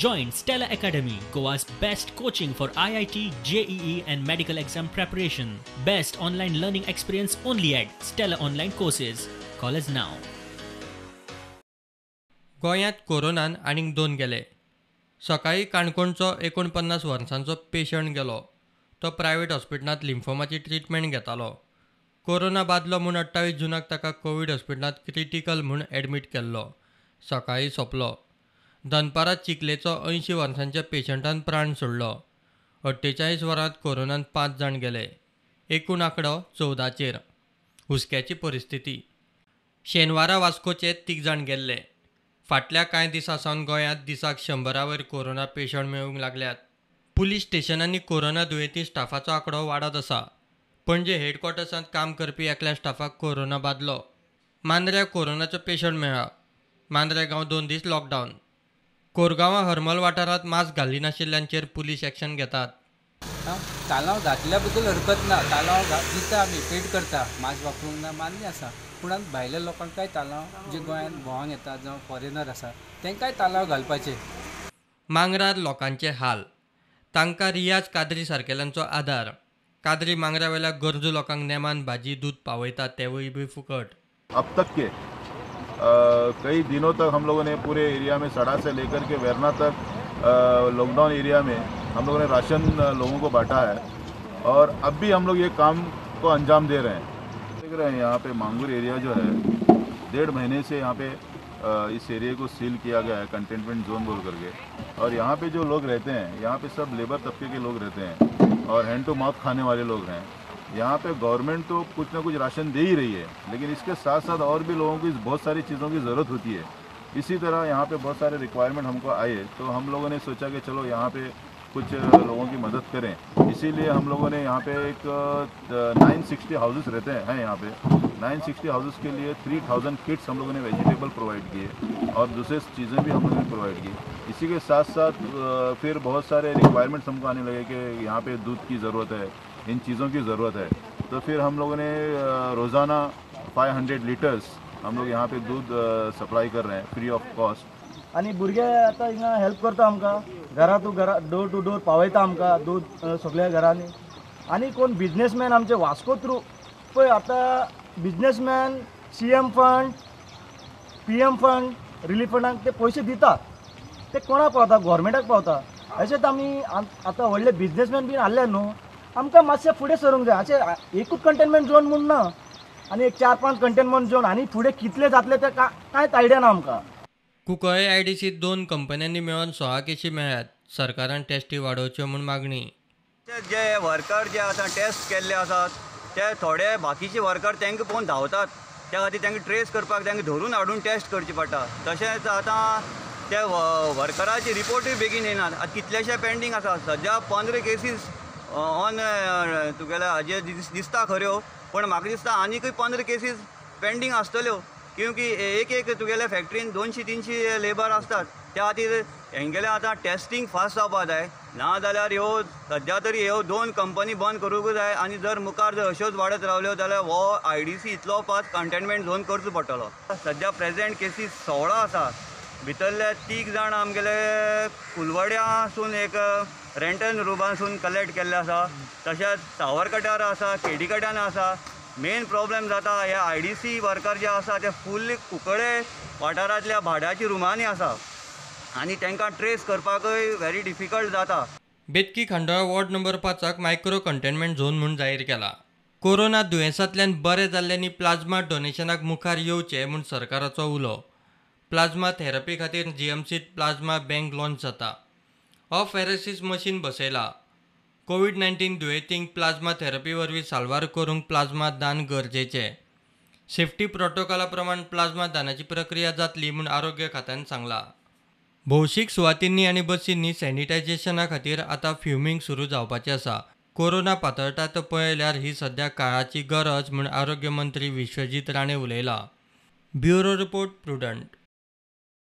Join Stella Academy, Goa's best coaching for IIT, JEE and medical exam preparation. Best online learning experience only at Stella Online Courses. Call us now. गोंयांत कोरोनान आनीक 2 गेले. सकाळीं काणकोणचो 49 वर्सांचो patient गेलो. तो private हॉस्पिटलांत लिम्फोमाची ट्रिटमेंट घेतालो. कोरोना बादलो म्हूण 28 जुनाक ताका कोवीड हॉस्पिटलांत क्रिटिकल म्हूण एडमीट केल्लो. सकाळीं सोंपलो. दनपारां चिखलेचो 80 वर्सांच्या पेशंटान प्राण सोडलो. 48 वरांत कोरोनान 5 जाण गेले. एकूण आंकडो 14चेर. हुस्क्याची परिस्थिती. शेनवारा वास्कोचे 3 जाण गेल्ले. फाटल्या कांय दिसां सावन गोंयांत दिसाक 100 वयर कोरोना पेशंट मेळूंक लागल्यात. पुलीस स्टेशनांनी कोरोना दुयेंती स्टाफाचो आंकडो वाडत आसा. पणजे हेडक्वॉर्टर्सांत काम करपी एकल्या स्टाफाक कोरोना बादलो. मांद्र्या कोरोनाचो पेशंट मेळ्ळा. मांद्रे गांव 2 दीस लॉकडावन. कोरगांवां हरमल वाठारांत मास्क घालिनाशिल्ल्यांचेर पुलीस एक्शन घेतात. तालांव घातल्या बद्दल हरकत ना, तालांव दिता आमी, पेड करता, मास्क वापरूंक ना मान्य आसा, पूण भायल्या लोकांकांय तालांव जे गोंयांत भोंवंक येता जावं फॉरेनर आसा तांकांय तालांव घालपाचे. मांगरार लोकांचे हाल. तांकां रियाज कादरी सारकेल्यांचो आदार. कादरी मांगरावेल्या गरजू लोकांक नेमान भाजी दूद पावयता, तेवूय बी फुकट. अब तक के कई दिनों तक हम लोगों ने पूरे एरिया में सड़ा से लेकर के वेरना तक लॉकडाउन एरिया में हम लोगों ने राशन लोगों को बांटा है और अब भी हम लोग ये काम को अंजाम दे रहे हैं. देख रहे हैं यहाँ पे मांगूर एरिया जो है 1.5 महीने से यहाँ पे इस एरिया को सील किया गया है, कंटेनमेंट जोन बोल करके. और यहाँ पे जो लोग रहते हैं, यहाँ पे सब लेबर तबके के लोग रहते हैं और हैंड टू माउथ खाने वाले लोग हैं. यहाँ पे गवर्नमेंट तो कुछ ना कुछ राशन दे ही रही है, लेकिन इसके साथ साथ और भी लोगों की बहुत सारी चीज़ों की ज़रूरत होती है. इसी तरह यहाँ पे बहुत सारे रिक्वायरमेंट हमको आए तो हम लोगों ने सोचा कि चलो यहाँ पे कुछ लोगों की मदद करें. इसीलिए हम लोगों ने यहाँ पे एक 960 हाउसेस रहते हैं यहाँ पे 960 हाउसेस के लिए 3000 किट्स हम लोगों ने वेजिटेबल प्रोवाइड किए और दूसरे चीज़ें भी हम लोगों ने प्रोवाइड की. इसी के साथ साथ फिर बहुत सारे रिक्वायरमेंट्स हमको आने लगे कि यहाँ पे दूध की ज़रूरत है, इन चीज़ों की ज़रूरत है. तो फिर हम लोगों ने रोज़ाना 500 लीटर्स हम लोग यहाँ पे दूध सप्लाई कर रहे हैं फ्री ऑफ कॉस्ट. आनी भुरगे आतां हिंगा हेल्प करता आमकां, घरा टू घरा डोर टू डोर पावयता आमकां दूध सगळ्या घरांनी. आनी कोण बिजनेसमॅन आमचे वास्को थ्रू पळय आतां businessman CM fund PM fund relief फंडाक ते पयशे दिता, ते कोणाक पावता? गोवोरमेंटाक पावता. अशेंच आमी आतां व्हडले बिजनेसमॅन बीन आहले न्हू, आमकां मातशें फुडें सरूंक जाय. अशें एकूच कंटेनमेंट झोन म्हूण ना, आनी एक 4-5 कंटेनमेंट झोन आनी फुडें कितले जातले ते कांयच आयडिया ना आमकां. कुंकळ्ळे आयडीसी 2 कंपन्यांनी मेळून 16 केशी मेळ्ळ्यात. सरकारान टेस्टी वाडोवच्यो म्हूण मागणी. जे वर्कर जे आतां टेस्ट केल्ले आसात ते थोडे बाकीचे वर्कर तांकां पळोवन धांवतात, त्या खातीर तांकां ट्रेस करपाक तांकां धरून हाडून टेस्ट करची पडटा. तशेंच आतां ते वर्कराचे रिपोर्टूय बेगीन येनात. आतां कितलेशे पेंडींग आसा. सद्या 15 केसीस ऑन तुगेल्या हाजेर दिसता खऱ्यो, पूण म्हाका दिसता आनीकूय 15 केसीस पेंडींग आसतल्यो, क्योंकि एक एक तुगेल्या फॅक्टरीन 200-300 लेबर आसतात. त्या खातीर हेंगेलें आतां टेस्टींग फास्ट जावपा जाय, ना जाल्यार ह्यो सद्या तरी ह्यो 2 कंपनी बंद करूंक जाय. आनी जर मुखार जर अश्योच वाडत रावल्यो जाल्यार हो आयडीसी इतलो फास्ट कंटेनमेंट झोन करचो पडटलो. सद्या प्रेजेंट केसीस 16 आसा. भितरले 3 जाण आमगेले कुलवड्यासून एक रेंटल रुमासून कलेक्ट केल्ले आसा, तशेंच सावरकट्यार आसा, केडीकट्यान आसा. मेन प्रॉब्लेम जाता हे आयडीसी वर्कर जे आसा ते फुल्ल कुंकळे वाठारांतल्या भाड्याच्या रुमांनी आसा आनी तांकां ट्रेस करपाकूय व्हेरी डिफिकल्ट जाता. Betki Khandola ward number 5 micro containment zone म्हूण जाहीर केला. कोरोना दुयेंसांतल्यान बरे जाल्ल्यांनी प्लाझ्मा डोनेशनाक मुखार येवचे म्हूण सरकाराचो उलो. प्लाझ्मा थेरपी खातीर जीएमसीत प्लाझ्मा बँक लॉन्च जाता. ऑफेरेसिस मशीन बसयला. कोवीड-19 दुयेंतींक प्लाझ्मा थेरपी वरवीं साल्वार करूंक प्लाझ्मा दान गरजेचें. सेफ्टी प्रोटोकॉला प्रमाण प्लाझ्मा दानाची प्रक्रिया जातली म्हूण आरोग्य खात्यान सांगलां. भौशीक सुवातींनी आनी बसींनी सॅनिटायझेशना खातीर आतां फ्युमींग सुरू जावपाचें आसा. कोरोना पातळटा तो पळयल्यार ही सद्या काळाची गरज म्हूण आरोग्य मंत्री Vishwajit Rane उलयला. Bureau report, Prudent.